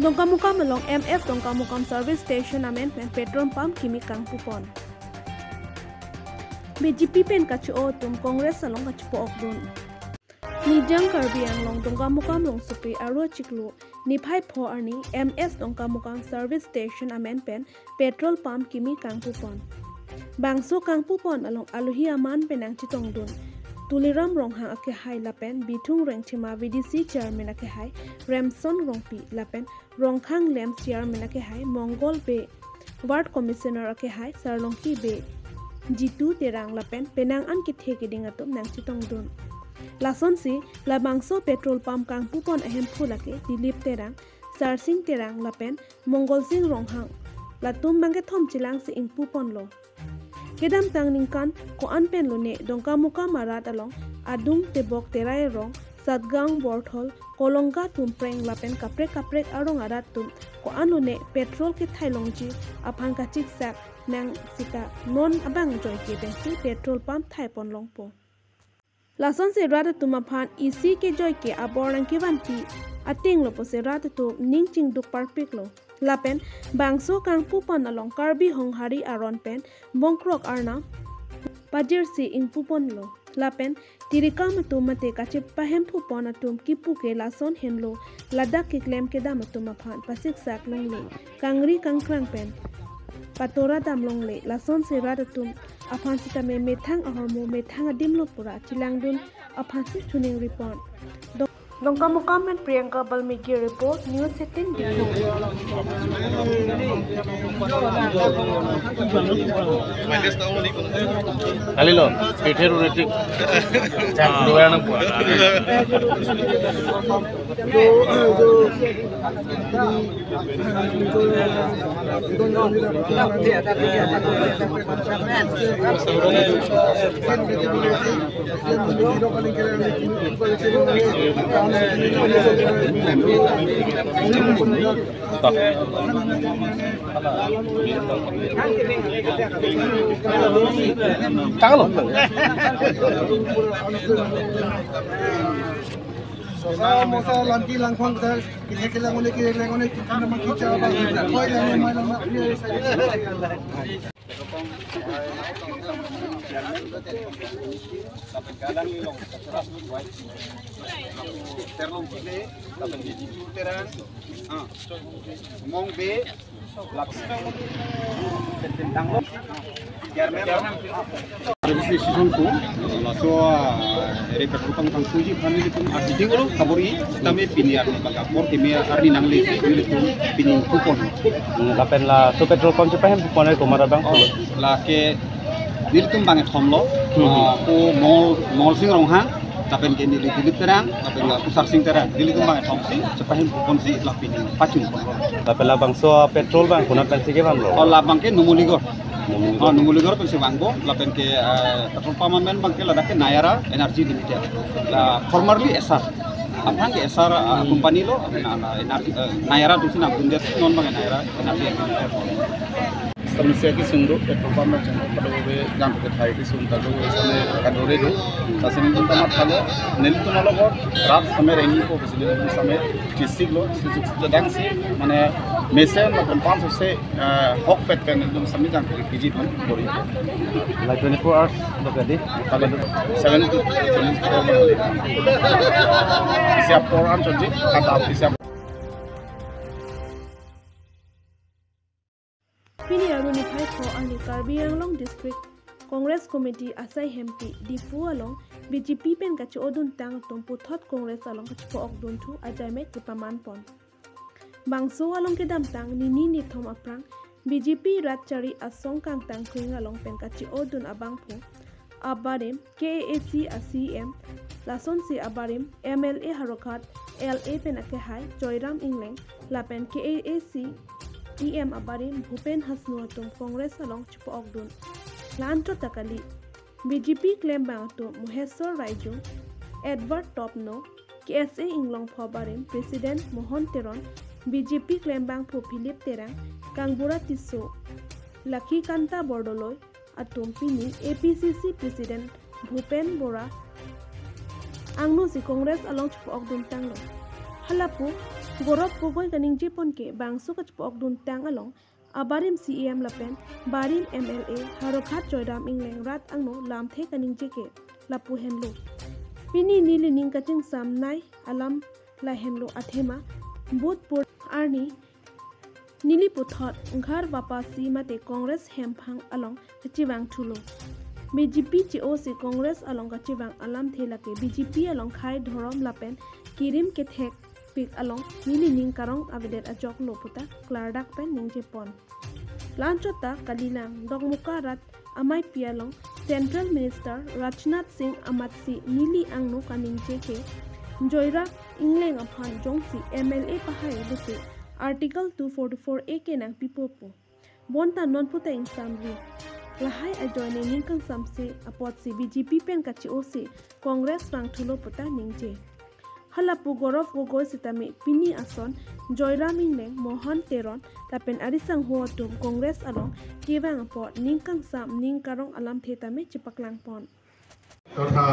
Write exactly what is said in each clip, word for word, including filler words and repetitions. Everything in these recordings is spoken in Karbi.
Dongkamukam along M S Dongkamukam Service Station amen pen petrol pump kimi kangpupon. B J P pen kachi-o atum Congress along kachipo-okdun. Nijang Karbi Anglong Dongkamukam rongsopi aro chiklo niphai pho arni M S Dongkamukam Service Station amen pen petrol pump kimi kangpupon. Bangso kangpupon along alohi aman pen nangchetongdun Tuliram Ronghang akehai lapen Bithung Rengthima V D C Chairman akehai Remson Rongpi lapen Rongkhang Lem Chairman akehai Mongol Bey, Ward Commissioner akehai Sarlongki Bey, Jitu Terang lapen penang an kethe keding atum nangchetongdun. Lasonsi labangso petrol pump kangpupon ahemphu lake Dilip Terang, Sarsing Terang lapen Mongolsing Ronghang. Latum bangkethom chelangsi ingpuponlo. Kedamtang ningkan ko-an pen lone Dongkamukam arat along adung tebok terai arong, Satgaon, Borthol, Kolongga, Tumpreng lapen kaprek kaprek arong arat atum ko-an lone petrol kethai longji aphan kachiksak nang sita non abang joike pensi petrol pump thaipon longpo. Lasonsi rat atum aphan isi kejoike abor nangkevanpi atenglo pusi rat atum ning chingduk parpiklo. Lapen bangso kangpupon along Karbi Honghari aron pen bongkrok arnam pajirsi ingpuponlo. Lapen tirikam atum mate kachipahemphupon atum kipu ke lason henlo, ladak keklem kedam atum aphan pasiksak longle, kangri kangkrang pen patora dam longle, lasonsi rat atum aphan sitame methang ahormu methang adimlo pura chelangdun aphansi chuning report. Dong-, Dongkamukam pen Priyanka Balmiki report, News eighteen Diphu. Kalilo, pither uretik. Chak dua anak buah. Sosa mosa lamki langkhong kita, kita kelang oleh, kelang oleh, kita nama kita apa, koi lang, mai lang, mai. Mong Bey, Service station ko, laso, ah, ere petrol pump kangpuji aphan nelitum asidi ulo kabor-i, sitame pini arni baka apor keme arni nangle nelitum pini kupon. Hmm, lapen laso petrol pump chepahem kupon ai komat abang? Oh, lake nelitum bangkethom lo, hmm, ah, ko Mol, Molsing Ronghang, lapen ke neli Dilip Terang, lapen la Kusar Sing Terang. Nelitum bangkethom si, chepahem kupon si, la pini pachun kupon. Lapen labangso petrol abang konat pensi kevanlo? Oh, labang ke Numuligor. Numuligor. Oh, Numuligor pensi vangpo, lapen ke, eh, petrol pump amen abang ke ladak ke Nayara Energy Limited. La formerly Essar. Aphrang ke Essar, eh, company lo, na, na, energy, eh, Nayara atumsi nangpindet, non abang Nayara Energy Limited. Samsya kesung do, petrol pump nangcheng pado be jang kethai kesung ta do, sene kadore do. Lasi nelitum ta mathalo, nelitum along rat same rengji po, besi nelitum same chisik lo, chisik sedang si, mane mesen lapen pump sose, eh, hokpet pen nelitum same jang kethai piji pun bor-i. Like twenty-four hours, lo kadi? Kali seven to twenty-four hours. Isi apor an chonji, kata isi apor. Pini arni niphai pho arni Karbi Anglong District Congress Committee asai hempi Diphu along B J P pen kachi-odun tang atum puthot Congress along kachipo-okdun thu ajaimek kepamanpon. Bangso along kedamtang nini nithom aphrang B J P rat chari asong kangtang kring along pen kachi-odun abangphu abarim K A A C a C E M, lasonsi abarim M L A Howraghat L A pen akehai Joyram Engleng, lapen K A A C E M abarim Bhupen Hasnu atum Congress along chipo-okdun. La-anchot ta kali, B J P klembang atum Moheswar Raijung, Edward Topno, K S A Inglongpho abarim President Mohon Teron, B J P klembangphu Philip Terang, Kangbura Tisso, Lakhikanta Bordoloi atum pini A P C C President Bhupen Bora angno si Congress along chipo-okdun tanglo. Halapu Gaurav Gogoi kaningjepon ke bangso kachepokdun tang along abarim C E M lapen barim M L A Horkhat Joyram Engleng rat angno lamthe kaningje ke lapu henlo. Pini nelining kachingsamnei alam lahenlo athema Budhbar arni neli puthot Ghar Wapsi mate Congress hemphang along kachevang thulo. B J P che-o si Congress along kachevang alamthe lake B J P along khei dhorom lapen kirim kethek pik along nelining karong avedet ajok lo puta klardak pen ningjepon. Lanchot ta kalilang Dokmoka rat ameipi along Central Minister Rajnath Singh amatsi neli angno kaningje ke Joyram Engleng aphan jongsi M L A pahai lute Article two forty-four A ke nangpipo pu. Bonta non puta ingsamri. Lahai ajoine ning kangsamse apotsi B J P pen kache-o si Congress vang thulo puta ningje. Halapu Gaurav Gogoi sitame pini ason Joyram Engleng, Mohan Teron lapen arisangho atum Congress along kevang apot ning kangsam ning karong alamthe tame chepaklangpon. তথা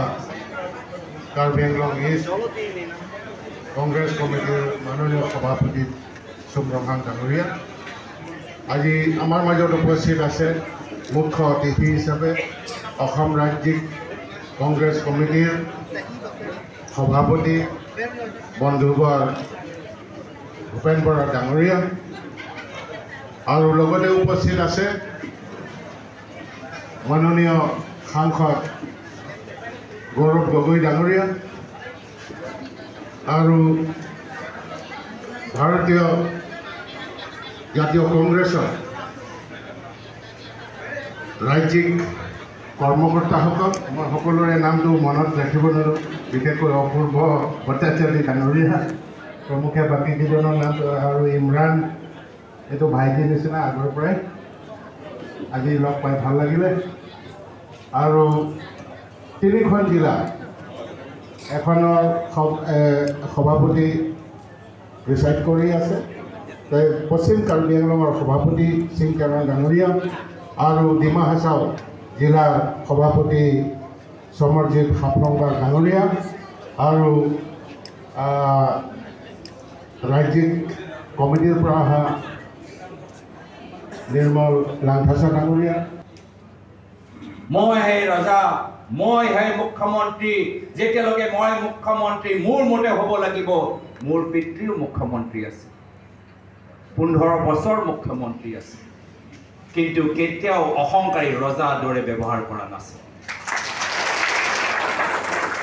কাৰ্বি আংলং ইষ্ট কংগ্ৰেছ কমিটিৰ মাননীয় সভাপতি চুম ৰংহাং ডাঙৰীয়া, আজি আমাৰ মাজত উপস্থিত আছে মুখ্য অতিথি হিচাপে অসম ৰাজ্যিক কংগ্ৰেছ কমিটিৰ সভাপতি বন্ধুবৰ ভূপেন বৰা ডাঙৰীয়া আৰু লগতে উপস্থিত আছে মাননীয় সাংসদ গৌৰৱ গগৈ ডাঙৰীয়া আৰু ভাৰতীয় জাতীয় কংগ্ৰেছৰ ৰাজ্যিক কৰ্মকৰ্তাসকল, মই সকলোৰে নামটো মনত ৰাখিব নোৱাৰোঁ, বিশেষকৈ অপূৰ্ব ভট্টাচাৰ্য ডাঙৰীয়া প্ৰমুখ্যে বাকী কেইজনৰ নাম আৰু ইমৰাণ, এইটো ভাইটি নিচিনা আগৰ পৰাই, আজি লগ পাই ভাল লাগিলে। আৰু তিনিখন জিলা, এখনৰ সভ- এ, সভাপতি প্ৰিচাইড কৰি আছে, তে পশ্চিম কাৰ্বি আংলঙৰ সভাপতি সিং তেৰণ ডাঙৰীয়া আৰু ডিমা হাছাও জিলাৰ সভাপতি সমৰজিৎ হাফলংকাৰ ডাঙৰীয়া আৰু আহ, ৰাজ্যিক কমিটিৰ পৰা অহা নিৰ্মল লাংথাচা ডাঙৰীয়া। মই হে ৰজা, মই হে মুখ্যমন্ত্ৰী। যেতিয়ালৈকে মই মুখ্যমন্ত্ৰী, মোৰ মতে হ'ব লাগিব। মোৰ পিতৃও মুখ্যমন্ত্ৰী আছিল, পোন্ধৰ বছৰ মুখ্যমন্ত্ৰী আছিল, কিন্তু কেতিয়াও অহংকাৰী ৰজা দৰে ব্যৱহাৰ কৰা নাছিল।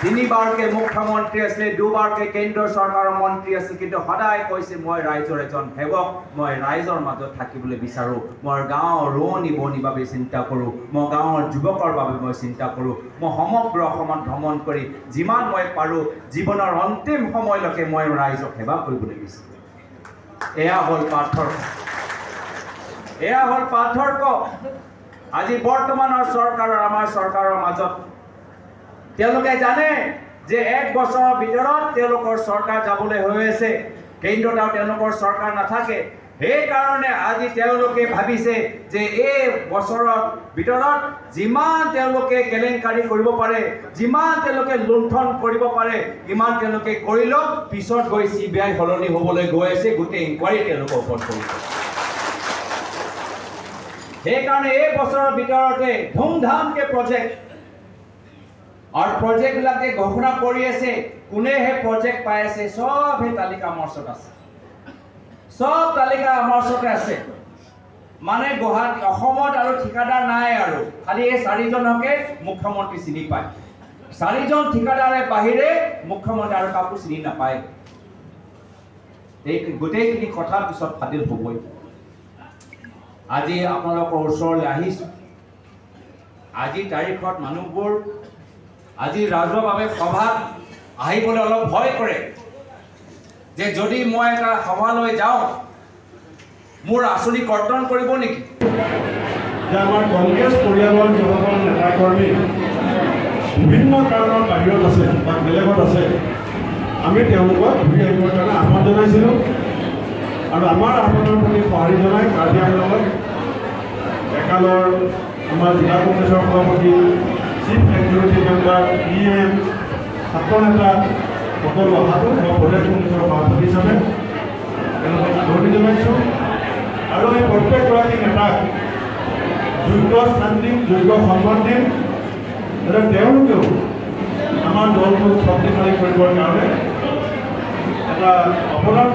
তিনিবাৰকে মুখ্যমন্ত্ৰী আছিলে, দুবাৰকে কেন্দ্ৰ চৰকাৰৰ মন্ত্ৰী আছিল, কিন্তু সদায় কৈছে, মই ৰাইজৰ এজন সেৱক, মই ৰাইজৰ মাজত থাকিবলৈ বিচাৰোঁ, মই গাঁৱৰ ৰোৱনী বনিৰ বাবে চিন্তা কৰোঁ, মই গাঁৱৰ যুৱকৰ বাবে মই চিন্তা কৰোঁ, মই সমগ্ৰ অসমত ভ্ৰমণ কৰি যিমান মই পাৰোঁ, জীৱনৰ অন্তিম সময়লৈকে মই ৰাইজক সেৱা কৰিবলৈ বিচাৰোঁ। এয়া হ'ল পাৰ্থক্য, এয়া হ'ল পাৰ্থক্য। আজি বৰ্তমানৰ চৰকাৰ আৰু আমাৰ চৰকাৰৰ মাজত তেওঁলোকে জানে যে এক বছৰৰ ভিতৰত তেওঁলোকৰ চৰকাৰ যাবলৈ হৈ আছে, কেন্দ্ৰত আৰু তেওঁলোকৰ চৰকাৰ নাথাকে। সেইকাৰণে আজি তেওঁলোকে ভাবিছে যে এই বছৰৰ ভিতৰত যিমান তেওঁলোকে কেলেংকাৰী কৰিব পাৰে, যিমান তেওঁলোকে লুণ্ঠন কৰিব পাৰে, ইমান তেওঁলোকে কৰি লওক। পিছত গৈ চি বি আই সলনি হ'বলৈ গৈ আছে, গোটেই ইনকুৱাৰী তেওঁলোকৰ ওপৰত কৰিব। সেইকাৰণে এই বছৰৰ ভিতৰতে ধুমধামকে প্ৰজেক্ট আৰু প্ৰজেক্টবিলাক যে ঘোষণা কৰি আছে, কোনে সেই প্ৰজেক্ট পাই আছে, চব সেই তালিকা আমাৰ ওচৰত আছে, চব তালিকা আমাৰ ওচৰতে আছে। মানে গুৱাহাটী, অসমত আৰু ঠিকাদাৰ নাই আৰু, খালি এই চাৰিজনকে মুখ্যমন্ত্ৰী চিনি পায়। চাৰিজন ঠিকাদাৰে বাহিৰে মুখ্যমন্ত্ৰী আৰু কাকো চিনি নাপায়। এই গোটেইখিনি কথা পিছত ফাদিল হ'বই। আজি আপোনালোকৰ ওচৰলৈ আহিছোঁ। আজিৰ তাৰিখত মানুহবোৰ আজি ৰাজহুৱাভাৱে সভাত আহিবলৈ অলপ ভয় কৰে যে যদি মই এটা সভালৈ যাওঁ, মোৰ আঁচনি কৰ্তন কৰিব নেকি? যে আমাৰ কংগ্ৰেছ পৰিয়ালৰ যিসকল নেতাকৰ্মী বিভিন্ন কাৰণত বাহিৰত আছে বা বেলেগত আছে, আমি তেওঁলোকক ঘূৰি আহিবৰ কাৰণে আহ্বান জনাইছিলোঁ আৰু আমাৰ আহ্বানৰ প্ৰতি সঁহাৰি জনাই কাৰ্বি আংলঙত একালৰ আমাৰ জিলা কংগ্ৰেছৰ সভাপতি, chief executive member, E M, ছাত্ৰ নেতা সকলো অহাটো মই প্ৰদেশ কংগ্ৰেছৰ সভাপতি হিচাপে আৰু এই প্ৰত্যেকগৰাকী নেতাক যোগ্য স্থান দিম, যোগ্য সন্মান দিম, যাতে তেওঁলোকেও আমাৰ দলটোক শক্তিশালী কৰিবৰ কাৰণে এটা অৱদান